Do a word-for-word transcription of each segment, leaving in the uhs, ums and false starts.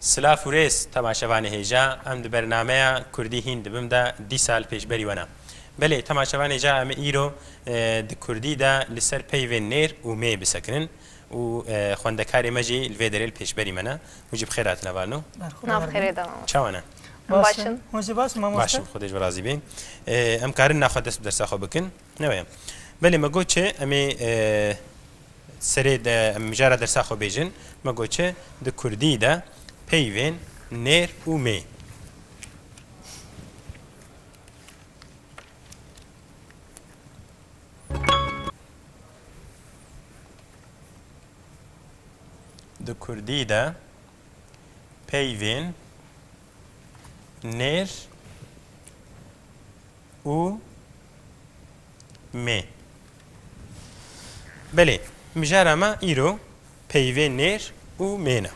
Silav û rêz temaşevanê hêja, em di bernameya Kurdî hîn dibim de dîsa li pêşberî we ne. Belê, temaşevanê hêja, em ê îro, e, di Kurdî de li ser peyvên nêr û mê bisekinin û, e, xwendekarê me jî li vê derê li pêşberî me ne. Hûn jî bi xêr hatine, valino. Nav xêrê de, mamoste. Çawa ne? Baş in. Hûn jî baş in, mamoste? Baş im, Xwedê ji we razî bê. E, em karin naxwe dest bi dersa xwe bikin. Ne wê. Belê, me got çi, em ê, e, serê de, em mijara dersa xwe bêjin. Me got çi, di Kurdî de peyvên nêr û mê. Di Kurdî de peyvên nêr û mê. Belê, mijara me îro peyvê nêr û mê ne.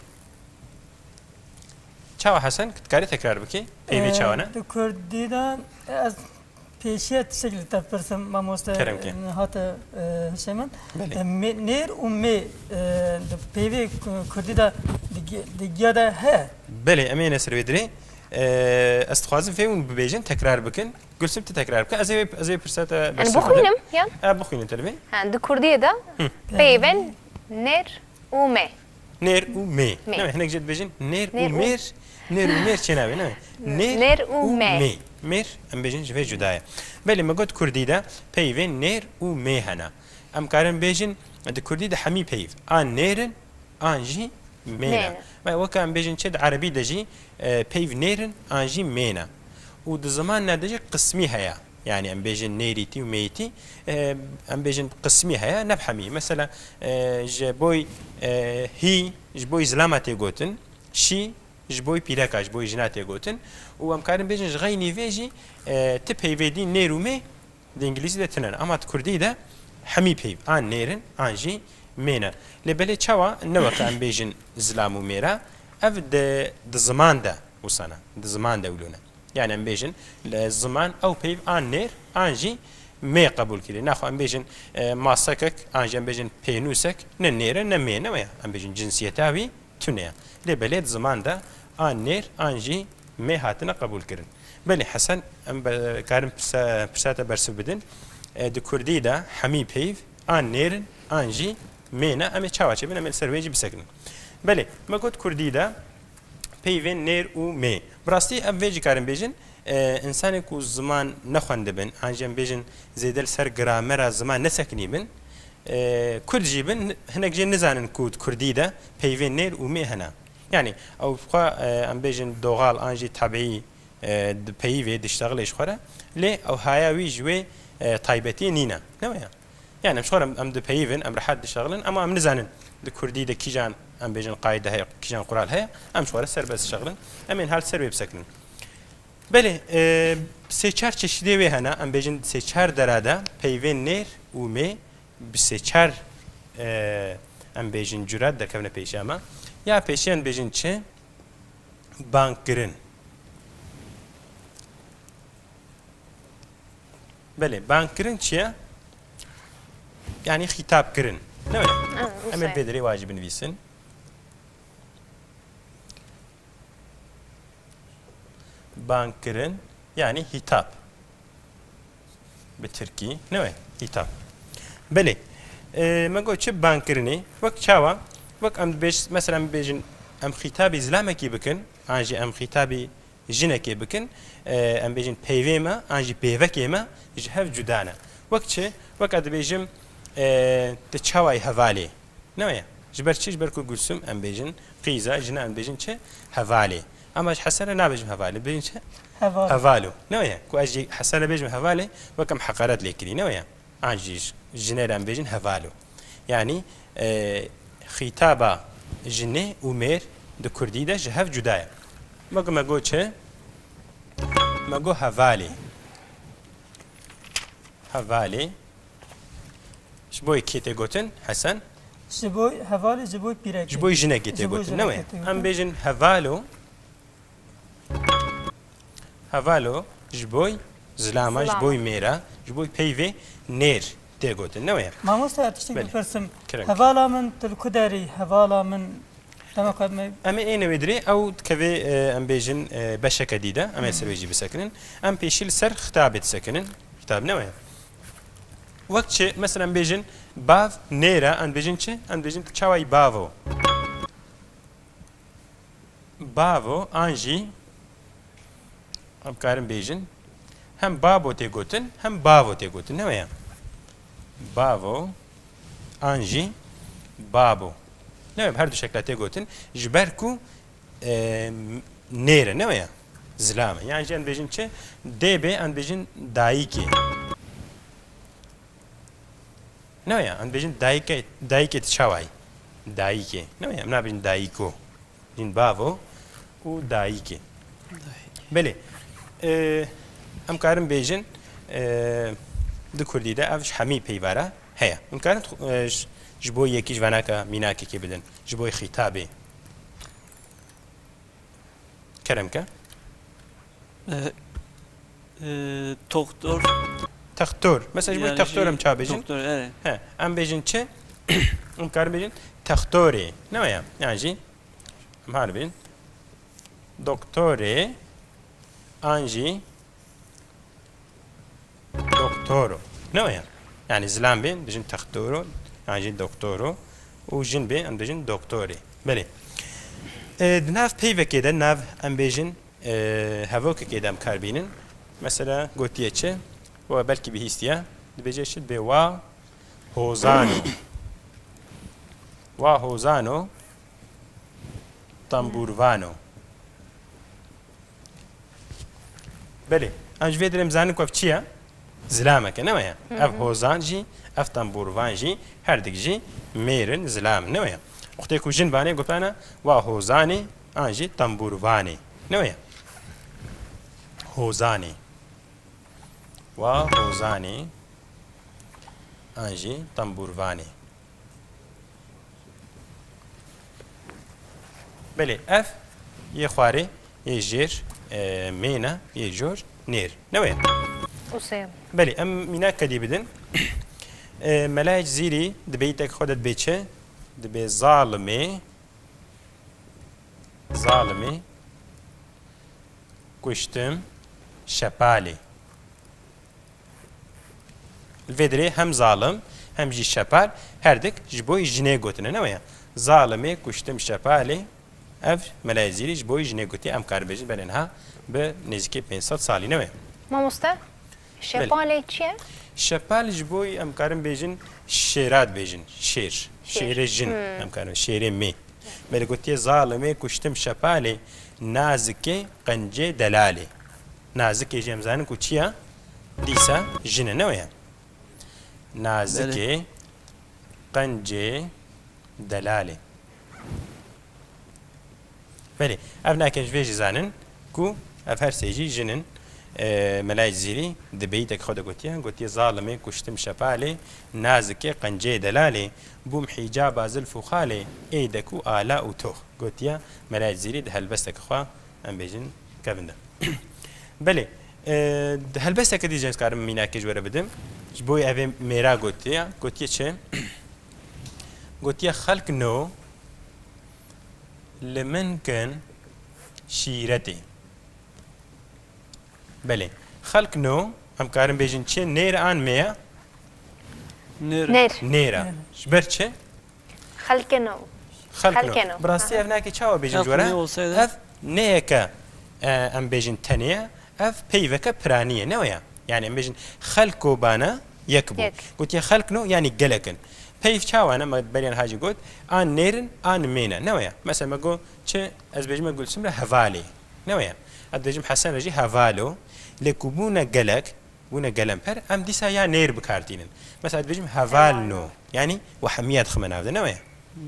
Çawa Hesen, dikarî tekrar bikî? Peyvê Ee, çawa ne? Di Kurdî de ez pêşiya tiştek li te pirsim, mamoste, Kerem ke. e, hate, e, hişê min. Belê. E, mê-, nêr û mê, e, di peyvê ku-, Kurdî de di gi-, di giya de he. Belê, em ê ne ser vê dirê. E, ez dixwazim vê hûn bibêjin, tekrar bikin. Gulsum, tu tekrar bike. Ez ê, ez ê pirsa te Yani bersivînim. Bixwînim, yan? E, bixwînin te divê. Ha, di Kurdiyê de Hı. peyvên nêr û mê. Nêr û mê. Mê. Ne, hinek jê dibêjin nêr û Nêr û mêr. Nêr û mêr çê nabê, ne? Nêr Nêr û û mê. mê. Mêr, em bêjin ji vê cuda ye. Belê, me got Kurdî de peyvên nêr û mê hene. Em karin bêjin, di Kurdî de hemî peyv an nêr in, an jî mê ne. Mê ne. Me weke em bêjin çi di erebî de jî, e, peyv nêr in, an jî mê ne. Û di ziman ne de jî qismî heye. Yani em bêjin nêrîtî û mêyîtî, e, em bêjin qismî heye, ne bi hemî. Mesela, e, ji boy, e, hî, ji boy zilama tê gotin, şî, ji boy pîreka, ji boy jina tê gotin. Û em karin bêjin ji xeynî vê jî, e, ti peyvê dî nêr û mê di îngilîzî de tune ne. Ama di kurdî de hemî peyv an nêr in, an jî mê ne. Lê belê çawa ne weke em bêjin zilam û mêra, ev di, di ziman de wisa ne, di ziman de wilo ne. Yani em bêjin, li ziman ew peyv an nêr, an jî mê qebûl kirî. Naxwe em bêjin, e, masekek, an jî em bêjin pênûsek, ne nêr e, ne mê, ne wê ye. Em bêjin cinsiyeta wî tune ye. Lê belê di ziman de an nêr, an jî mê hatine qebûl kirin. Belê, Hesen, em be-, karin pirsa-, pirsa te bersiv bidin. E, di kurdî de hemî peyv an nêr in, an jî mê ne. Em ê çawa çêbin, em ê li ser wê jî bisekinin. Belê, me got kurdî de peyvên nêr û mê. Bi rastî em vê jî karin bêjin, e, însanê ku ziman nexwendibin, an jî em bêjin zêde li ser gramera ziman nesekinîbin, e, kurd jî bin, hinek jê nizanin ku di kurdî de peyvên nêr û mê hene. Yani ew xwe, e, em bêjin doğal an jî tebiî, e, dipeyivê, diştexilê ji xwe re, lê ew haya wî ji wê, e, taybetiyê nîne. Ne wê ye? Yani em ji xwe re em, em dipeyivin, em rehet dişexilin, ama em nizanin di kurdî de kîjan, em bêjin, qayde heye, kîjan qural heye, em ji xwe re serbest dişexilin. Em ên hal ser wê bisekinin. Belê, e, sê çar çeşidê wê hene, em bêjin sê çar dera de peyvên nêr û mê bi sê çar, e, em bêjin cura derkevine pêşiya me. Ya pêşiyan bêjin çi? Bangkirin. Belê, bangkirin çi ye? Yani xîtab kirin. Ne wê? Ha, Em ê wisa. Vê derê wajî binivîsin. Bangkirin, yani hitap. Bi tirkî, ne wê? Hitap. Belê. E, me got çi bangkirinê? Wek çawa? Wek em dibêj-, mesela em bêjin, em xîtabî zilamekî bikin, an jî em xîtabî jinekê bikin, e, em bêjin peyvê me, an jî pêvekê me ji hev cuda ne. Wek çi? Wek ez dibêjim, e, tu çawa yî hevalê? Ne wê ye? Ji ber çi? Ji ber ku Gulsum em bêjin qîza, jina em bêjin çi? Hevalê. Ama ji Hesene nabêjim hevalê, bêjin çi? Heval. Hevalo. Ne wê ye? Ku ez jî Hesene bêjim hevalê, wek em heqaret lê kirî, ne wê ye? An jî ji-, jinê re em bêjin hevalo. Yanî, e, xîtaba jinê û mêr di kurdî de ji hev cuda ye. Wek me got çi? Me got hevalê. Hevalê. Ji bo kê tê gotin, Hesen? Ji bo hevalê, ji bo pîrekê. Ji bo jinekê tê gotin, ne wê? Ji bo jinekê tê gotin. Em bêjin hevalo. Hevalo ji bo zilama, ji bo mêra, ji bo peyvê nêr tê gotin, ne wê? Mamoste, tiştek bipirsim. Belê. Kerem. Hevala min, tu li ku derî? Hevala min. Dema ku me Em ê êne wê dirê, ew dikeve, e, em bêjin, e, beşeke dî de, em ê ser wê jî bisekinin. Em pêşî li ser xitabê disekinin. Xitab ne weye. Wek çi, mesela em bêjin, bav nêr e, em bêjin çi? Em bêjin çawayî bavo. Bavo, an jî em karin bêjin, hem babo tê gotin, hem bavo tê gotin. Ne weye? Bavo, an jî babo. Ne weye? Her du şekla tê gotin. Ji ber ku, e, nêr e, ne weye? Zilam e. Yan jî em bêjin çi? Dê bê, em bêjin dayikê. Ne ya, em dibêjin dayike, dayikê tu çawa yî? Dayikê. Ne ya, em nabêjin dayiko. Jin bavo û dayikê. Belê. E, em karin bêjin, e, di kurdî de ev ji hemî peyva re heye. Em karin, e, ji, ji bo yekî ji venaka mînakekê bidin. Ji bo xîtabê. Kerem ke. E, e, Doktor. Textor. Mesela ji bo Yani textor em şey, çabêjin? Doktor, evet. He, em bêjin çi? Em karin bêjin textorê. Ne ya? Yani jî em har bêjin doktorê, an jî doktoro. Ne ya? Yani zilam bên, dibêjin textoro, yan jî doktoro. Û jin bên, em dibêjin doktorê. Belê. E, di nav peyvekê de, nav em bêjin, e, hevokekê de em kar bînin. Mesela gotiye çi? We belkî bihîstiye. Dibêje çi? Dibê wa hozanî. Wa hozano, tambûrvano. Belê. Em ji vê derê em zanin ku ev çi ye? Zilamek e, ne weye? Ev hozan jî, ev tembûrvan jî, her dik jî mêr in, zilam in, ne weye? Wextê ku jin banê gotana, wa hozanê, an jî tembûrvanê, ne weye? Hozanê. Wa hozanê, an jî tembûrvanê. Belê, ev yê xwarê, yê jêr, e, mêna, yê jor, nêr. Ne wê? Usê. Belê, em mînak kedî bidin. E, Melayê Cizîrî di beytek xwe de dibê çi? Dibê zalimê, zalimê, kuştim, şepalê. Li vê dirê hem zalim, hem jî şepal, her dik ji bo jinê gotine, ne weye? Zalimê kuştim şepalê, ev Melayê Cizîrî ji bo jinê gotiye, em karin bêjin belê niha bi nêzîkî pênc sed salî, ne weye? Mamoste, şepalê çi ye? Şepal ji bo em karin bêjin şêra dibêjin, şêr. Şêr. Şêrê jin, em karin, şêrê mê. Belê gotiye zalimê kuştim şepalê, nazikê qencê delalê. Nazikê jî em zanin ku çi ye? Dîsa jin e, ne weye? Nazikê qencê delalê. Belê, ev nake ji vê jî zanin ku ev her sê jî jin in. E, Melayê Cizîrî di beytek xwe de gotiye, gotiye, zalimê kuştim şepalê, nazikê qencê delalê, bûm hîcaba zilf û xalê, ê dek û ala û tox. Gotiye Melayê Cizîrî di helbesteke xwe, em bêjin, kevin de. Belê, e, di helbesteke dî jî ez karim mînakê ji we re bidim. Ji bo evê mêra gotiye, gotiye çi? Gotiye xelk no, li min kin şîretê. Belê. Xelk no, em karin bêjin çi? Nêr an mê ye? Nêr. Nêr. Nêr e. Nêr. Ji ber çi? Xelkê no. Xelk no. Xelkê no. Bi rastî ev nake çawa bêjin ji we re? Xelk no olsaydı. Ev neyeke, e, em bêjin tenê ye. Ev peyveke piranî ye, ne weye? Yani em bêjin xelko bana yek bû. Yek. Gotiye xelk no, yani gelek in. Peyv çawa ne? Me beriyan hacî got, an nêr in, an mê ne. Ne weye? Mesela me got çi? Ez bêjim me Gulsum re hevalê. Ne weye? Ez dibêjim Hesen re jî hevalo. Lê ku bûne gelek, bûne gelemper, em dîsa ya nêr bi kar tînin. Mesela dibêjim hevalno. Hevalno. Yani we hemiya dixime nav de, ne weye? Hmm.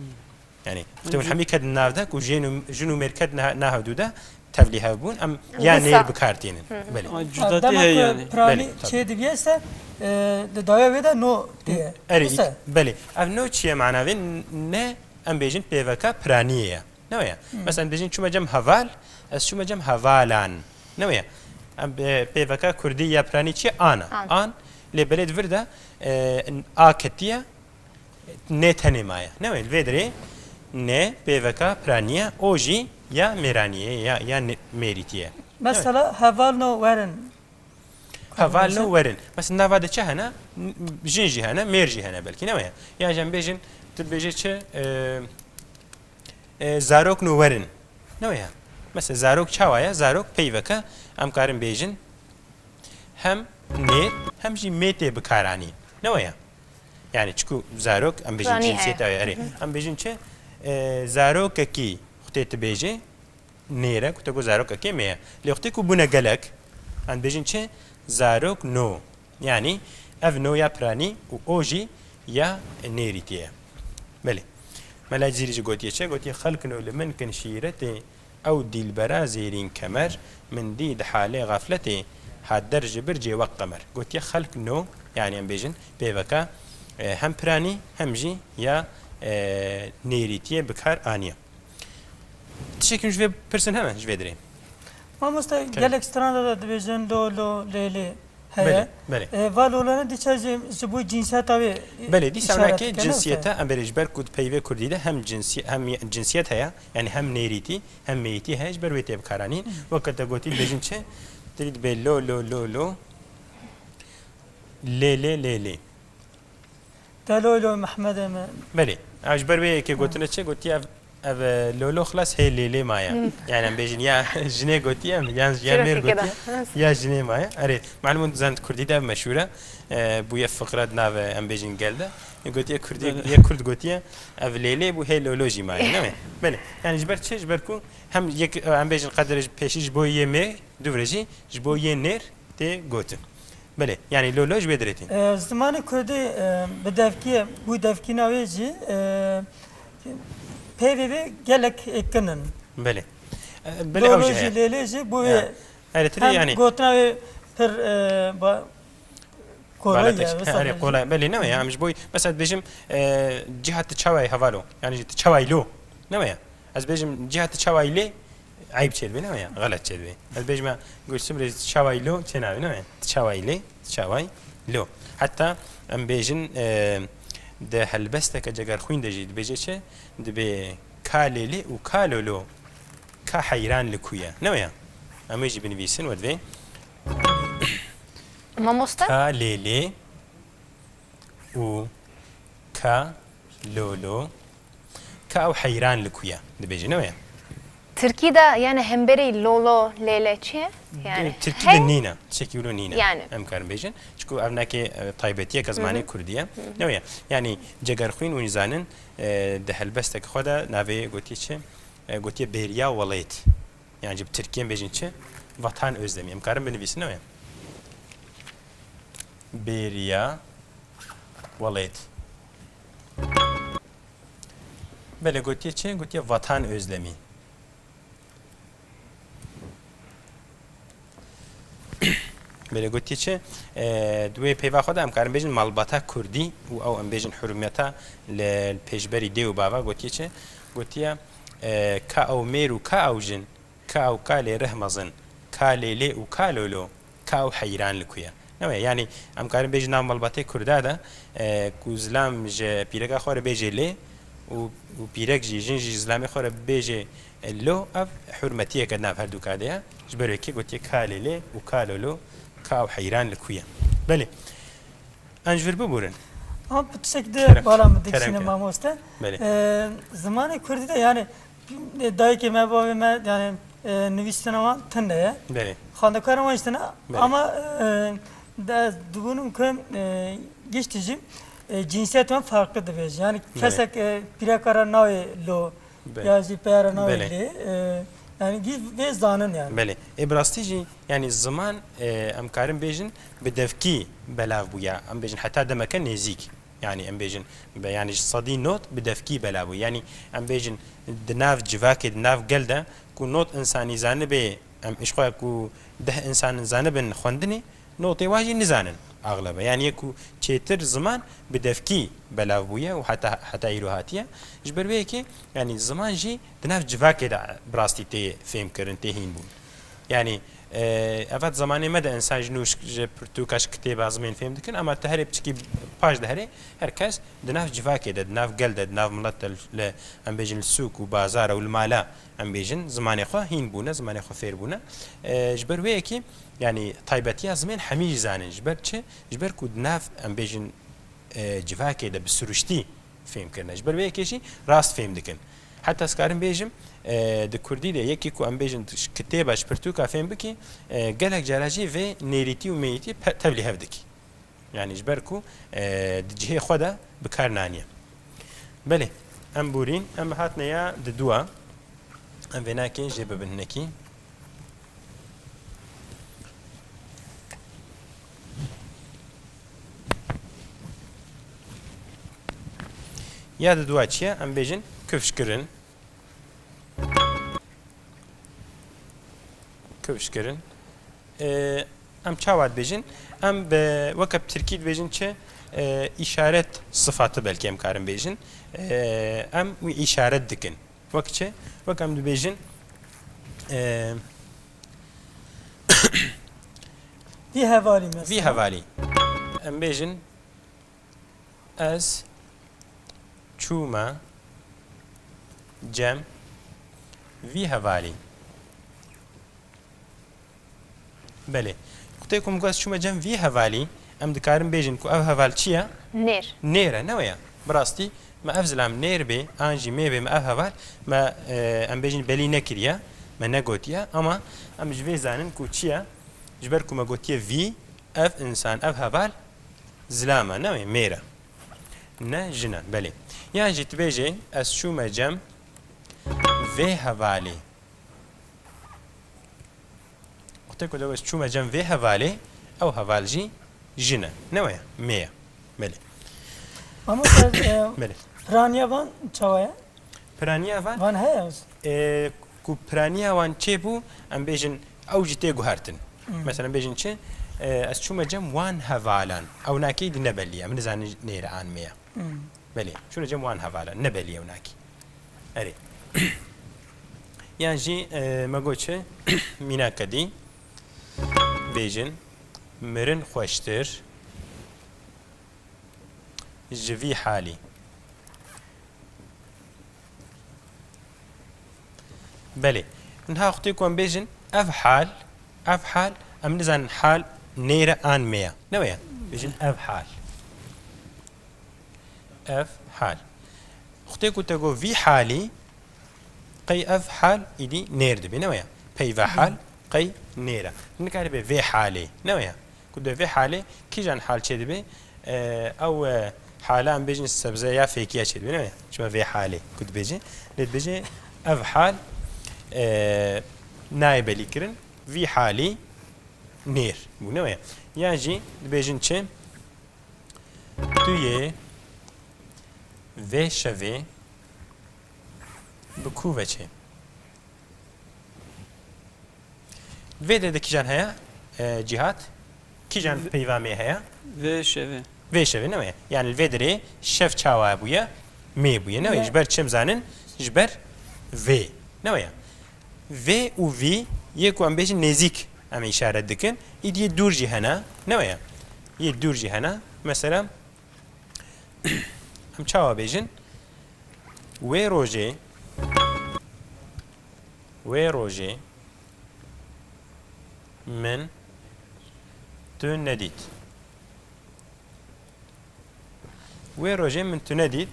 Yani wextê we hemî kedin nav de, ku jin û, jin û mêr kedin na, na hevdû de, tevlî hev bûn, em ya nêr bi kar tînin. Belê. Ay, cudatî heye yani. Dema ku piranî çê diviye se, e, di dawê wê de no tê. Erê, belê. Ev no çi ye mana vê? Ne, em bêjin pêveka piraniyê ye. Ne weye? Mesela em dibêjin çûme cem heval, ez çûme cem hevalan. Ne weye? Em, e, pêveka kurdî ya piranî çi ye? An e. An. An. Lê belê di vir de, e, a ketiye, nê tenê maye. Ne weye? Li vê derê N pêveka piranî ye, O jî ya mêranî ye, ya, ya ne-, mêrîtî ye. Mesela hevalno werin. Hevalno werin. Mesela nava de çi hene? N-, jin jî hene, mêr jî hene belkî, ne weye? Ya jî em bêjin, tu dibêjî çi? E, e, zarokno werin. Ne weye? Mesela zarok çawa ye? Zarok peyveke em karin bêjin hem nêr hem jî mê tê bikaranî. Ne weye? Yani çiku zarok em bêjin Piranî cinsiyeta heye. Wê, erê. Em bêjin çi? E, zarokekî xutê tu bêjê nêr e, ku te got zarokekê mê ye. Lê xutê ku bûne gelek, em bêjin çi? Zarok no. Yani ev no ya piranî û o jî ya nêrîtî ye. Belê. Mela Cizîrî jî gotiye çi? Gotiye xelkno li min kin şîretê, ew dîlbera zêrîn kemer, min dî di halê xafletê, hat der ji bir cê wek qemer. Gotiye xelkno, yani em bêjin pêveka, e, hem piranî hem jî ya, e, nêrîtiyê bi kar aniye. Tiştekî ji vê pirsin hene ji vê dirê? Mamoste, gelek strana de dibêjin lo, lo, lê, lê heye. Belê, belê. E, va lolana dîsa ji, ji bo cinsiyeta wê Belê, dîsa işaret weke dike, ne cinsiyeta, wisa? Em berê ji ber ku di peyvê kurdî de hem cinsi-, hem ye-, cinsiyet heye, yani hem nêrîtî, hem mêyîtî heye, ji ber wê tê bikaranîn. Weke te gotî dibêjin çi? Tirî dibê lo, lo, lo, lo. Lê, lê, lê, lê. Te lo, lo, Mehmedê min. Belê. Ev ji ber wê yekê gotine çi? Gotiye ev, ev, e, lo, lo xilas hê lê, lê maye. Yani em bêjin ya jinê gotiye, yan, ya mêr gotiye, ya jinê maye. Erê, malum zanin kurdî de ev meşhûr e. E, bûye fiqre di nav, e, em bêjin gel de. Yê gotiye kurdî, yê kurd gotiye ev lê, lê bû hê lo, lo jî maye. Ne mi? Belê. Yani ji ber çi? Ji ber ku hem yek, e, em bêjin qedir pêşî ji bo yê mê, dûvre jî ji bo yê nêr tê gotin. Belê, yani lo, lo ji wê dirê tê. E, zimanê kurdî, e, bi devkî ye, bû devkîna wê jî, e, peyvê wê gelek, e, kin in. Belê. E, belê, lo, ew lo jî jî, heye. Lê, lê jî bû wê. Ya. Erê, tirî hem yani gotina wê pir, e, ba-, kolay ye, wisa erê, kolay. Belê, ne ya, em ji bo, mesela dibêjim, e, ciha tu çawa yî hevalo? Yani tu çawa yî lo? Ne ya? Ez bêjim, ciha tu çawa yî lê, eyb çêdibe, ne ya? Xelet çêdibe. Ez bêjim, Gulsum rê tu çawa yî lo, çênabe, ne ya? Tu çawa yî lê, tu çawa yî lo. Heta em bêjin, e, di helbesteke Cegerxwîn de jî dibêje çi? Dibê ka lê lê û ka lo lo, ka heyran li ku ye. Ne ya? Em ê jî binivîsin we divê. Mamoste? Ka lê lê û ka lo lo, ka ew heyran li ku ye dibêje, ne weye? Tirkî de yani hemberî lo lo, lê lê çi ye? Yani Tirkî de nîne, tiştekî wilo nîne. Yani. Em karin bêjin. Çiku ev neke, e, taybetiyeke zimanê kurdî ye. Ne weye? Yani Cegerxwîn hûn jî zanin, e, di helbestek xwe de navê gotiye çi? E, gotiye bêriya welêt. Yani ji bi tirkî em bêjin çi? Vatan özlemi. Em karin binivîsin, ne weye? Bêriya welêt. Belê, gotiye çi? Gotiye vatan özlemi. Belê, gotiye çi? E, di wê peyva xwe de em karin bêjin malbata kurdî û ew em bêjin hurmeta li pêşberî dê û bava gotiye çi? Gotiye, e, ka ew mêr û ka ew jin, ka ew ka lê rih mezin, ka lê lê û ka lo lo, ka ew heyran li ku ye. Ne weye? Yani em karin bêjin nav malbatê kurda de, e, ku zilam ji pîreka xwe re bêje lê û, û pîrek jî, jin jî zilamê xwe re bêje, e, lo, ev hurmetiyeke di nav her du ka de ye. Ji ber wê kê gotiye ka lê lê û ka lo lo, ka ew heyran li ku ye. Belê. Em ji vir biburin. Ama bi tiştek di bala min dikişîne mamoste. Belê. Ee, zimanê kurdî de yani, e, dayikê me, bavê me yani, e, nivîstina wan tune ye. Belê. Xwendekara wan jî tune. Belê. Ama, e, de, dibûnim ku, e, giştî jî, e, cinsiyet wan farklı dibêje. Yani kesek, e, pîreka re nayê lo, Belê. Ya jî peyara nayê lê, e, yani gî vê zanin yani. Belê. Ê bi rastî jî, yani ziman, e, em karin bêjin bi devkî belav bûye. Em bêjin heta demeke nêzîk. Yani em bêjin be, yani ji sedî not bi devkî belav bû. Yani em bêjin di nav civakê, di nav gel de ku not insanî zanibe, em ji xwe ku deh insan zanibin xwendinê, notê wan jî nizanin axlebe. Yani yê ku çêtir ziman bi devkî belav bûye û heta, heta îro hatiye. Ji ber wê yekê, yani ziman jî di nav civakê de bi rastî tê fêmkirin, tê hînbûn. Yanî, e, evet, zemanê me de insan ji nû, ji pirtûka, ji kitêba zimên fêm dikin, ama tu herê piçikî paş de herê, her kes di nav civakê de, di nav gel de, di nav milet de, li, em bêjin li sûk û bazara û li mala, em bêjin, zimanê xwe hîn bûne, zimanê xwe fêr bûne. E, ji ber wê yekê, yanî taybetiya zimên hemî jî zanin. Ji ber çi? Ji ber ku di nav, em bêjin, e, civakê de bi siruştî fêm kirine. Ji ber vê yekê jî rast fêm dikin. Heta ez karim bêjim, e, di kurdî de yekî ku em bêjin ji kitêba, ji pirtûka fêm bikî, e, gelek cara jî vê nêrîtî û mêyîtî pe-, tevlî hev dikî. Yanî ji ber ku, e, di cihê xwe de bi kar naniye. Belê, em borîn, em hatine ya di dua. Em vê nakê jê bibin hinekî. Ya di dua çi ye? Em bêjin kifşkirin. Kifşkirin. Ee, em çawa dibêjin? Em bi, weke bi tirkî dibêjin çi? Ee, îşaret sıfatı belkî em karin bêjin. Ee, em wî îşaret dikin. Wek çi? Wek em dibêjin, e, Vî hevalî mesela. Vî hevalî. Em bêjin, ez çûme cem vî hevalî. Belê. Wextê ku min got ez çûme cem vî hevalî, em dikarin bêjin ku ev heval çi ye? Nêr. Nêr e, ne wê ye? Bi rastî me ev zilam nêr bê, an jî mê bê me ev heval, me, e, em bêjin belî nekiriye, me negotiye, ama em ji vê zanin ku çi ye? Ji ber ku me gotiye vî, ev însan, ev heval zilam e, ne wê? Mêr e. Ne jin e, belê. Yan jî tu bêjê ez çûme cem vê hevalê. Wextê ku de ez çûme cem vê hevalê, ew heval jî jin e. Ne weye? Mê ye. Belê. Mamoste, e, Belê. Piraniya van çawa ye? Piraniya van? Van heye? E, ku piraniya wan çêbû, em bêjin, ew jî tê guhertin. Hmm. Mesela bêjin çi? E, ez çûme cem wan hevalan. Ew nakê di nebelî ye. Min nizanin nêre an mê ye. Hmm. Belê. Çûne cem wan hevalan. Nebelî ye ew nakê. Erê. Yan jî, e, me got çi? Mînaka dî bêjin, mirin xweştir ji vî halî. Belê. Niha wextê ku em bêjin, ev hal, ev hal, em nizanin hal nêre an mê ye. Ne weye? Bêjin ev hal. Ev hal. Wextê ku te got vî halî, qey ev hal îdî nêr dibe, ne weye? Peyva hal qey nêr e. Nikaribe vê halê, ne weye? Ku de vê halê, kîjan hal çêdibe? E, ew, e, hala em bêjin sebze ya fêkiya çêdibe, ne weye? Çima vê halê ku dibêje? Lê dibêje ev hal, e, nayê belî kirin, vî halî nêr bû, ne weye? Yan jî dibêjin çi? Tu yê vê şevê bi ku ve çê? Vê derê de kîjan heye, e, Cîhat? Kîjan peyva mê heye? Vê şevê. Vê şevê, ne weye? Yani li vê derê şev çawa bûye? Mê bûye, ne weye? Ji ber çi em zanin? Ji ber vê, ne weye? Vê û vî yê ku em bêjin nêzîk em îşaret dikin, îdî yê dûr jî hene, ne weye? Yê dûr jî hene. Mesela, em çawa bêjin? Wê rojê, wê rojê min tu nedît. Wê rojê min tu nedît.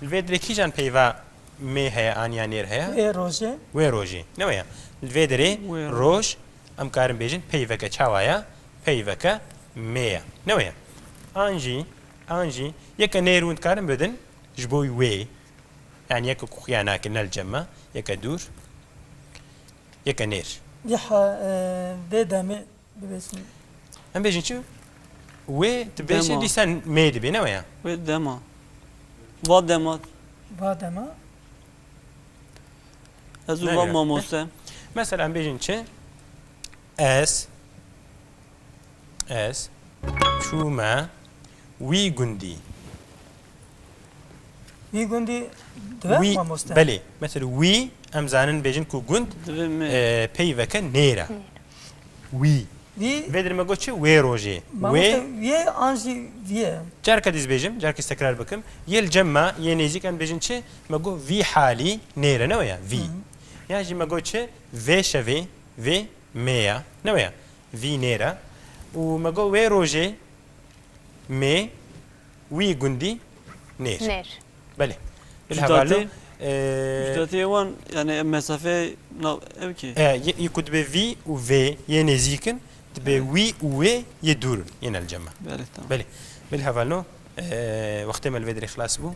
Li vê dirê kîjan peyva mê heye an ya nêr heye? Wê rojê. Wê rojê. Ne weye? Li vê dirê Wê roj, em karin bêjin peyveke çawa ye? Peyveke mê ye. Ne weye? An jî, an jî yeke nêr hûn dikarin bidin ji bo wê. Yani yeke ku xuya nake, ne li cem me, yeke dûr, yeke nêr. Vî ha, e, vê demê. Dibêjin. Em bêjin çi? Wê dibêje Dema. dîsa mê dibê, ne weye? Wê dema. Va dema. Va dema. Ez û Ne va weye? mamoste. Mesela em bêjin çi? Ez, ez çûme wî gundî. Wî gundî dibe Wî, mamoste? Belê. Mesela wî, em zanin bêjin ku gund, Divê me. e, peyveke nêr e. Wî. Vî Vê dirê me got çi? Wê rojê. Mamoste, Wê. Wê an jî vî ye? Carka dîz bêjim, carka dîz tekrar bikim. Yê li cem me, yê nêzîk em bêjin çi? Me got vî halî nêr e, ne wê ya? Vî. Hı hı. Yan jî me got çi? Vê şevê, vê mê ya, ne wê ya? Vî nêr e. Û me got wê rojê, Mê, wî gundî nêr. Nêr. Belê. Bil Cudatê, hevalno, e, cudatê wan, yani mesafê nav ev ki. E, yê, yê ku dibe vî û vê yê nêzîk in, dibe Evet. wî û wê yê dûr in, yên el cema. Belê, tamam. Belê. Bil hevalno, e, wextê me li vê derê xilas bû.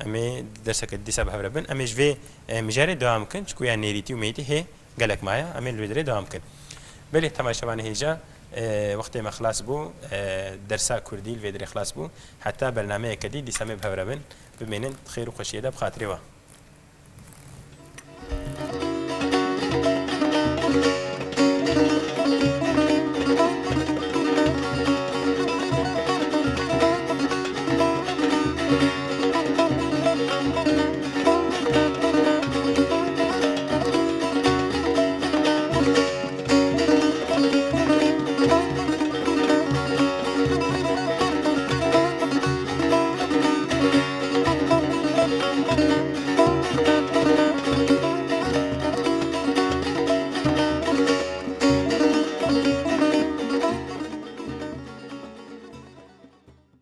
Em ê derseke dîsa bi hev re bin. Em ê ji vê, e, mijarê dewam bikin, çiku ya nêrîtî û mêyîtî hê gelek maye. Em ê li vê derê dewam bikin. Belê, temaşevanê hêja, e, wextê me xilas bû, e, dersa kurdî li vê derê xilas bû. Heta bernameyeke dî, dîsa em ê bi hev re bin. Bimînin, di xêr û xweşiyê de bi xatirê we.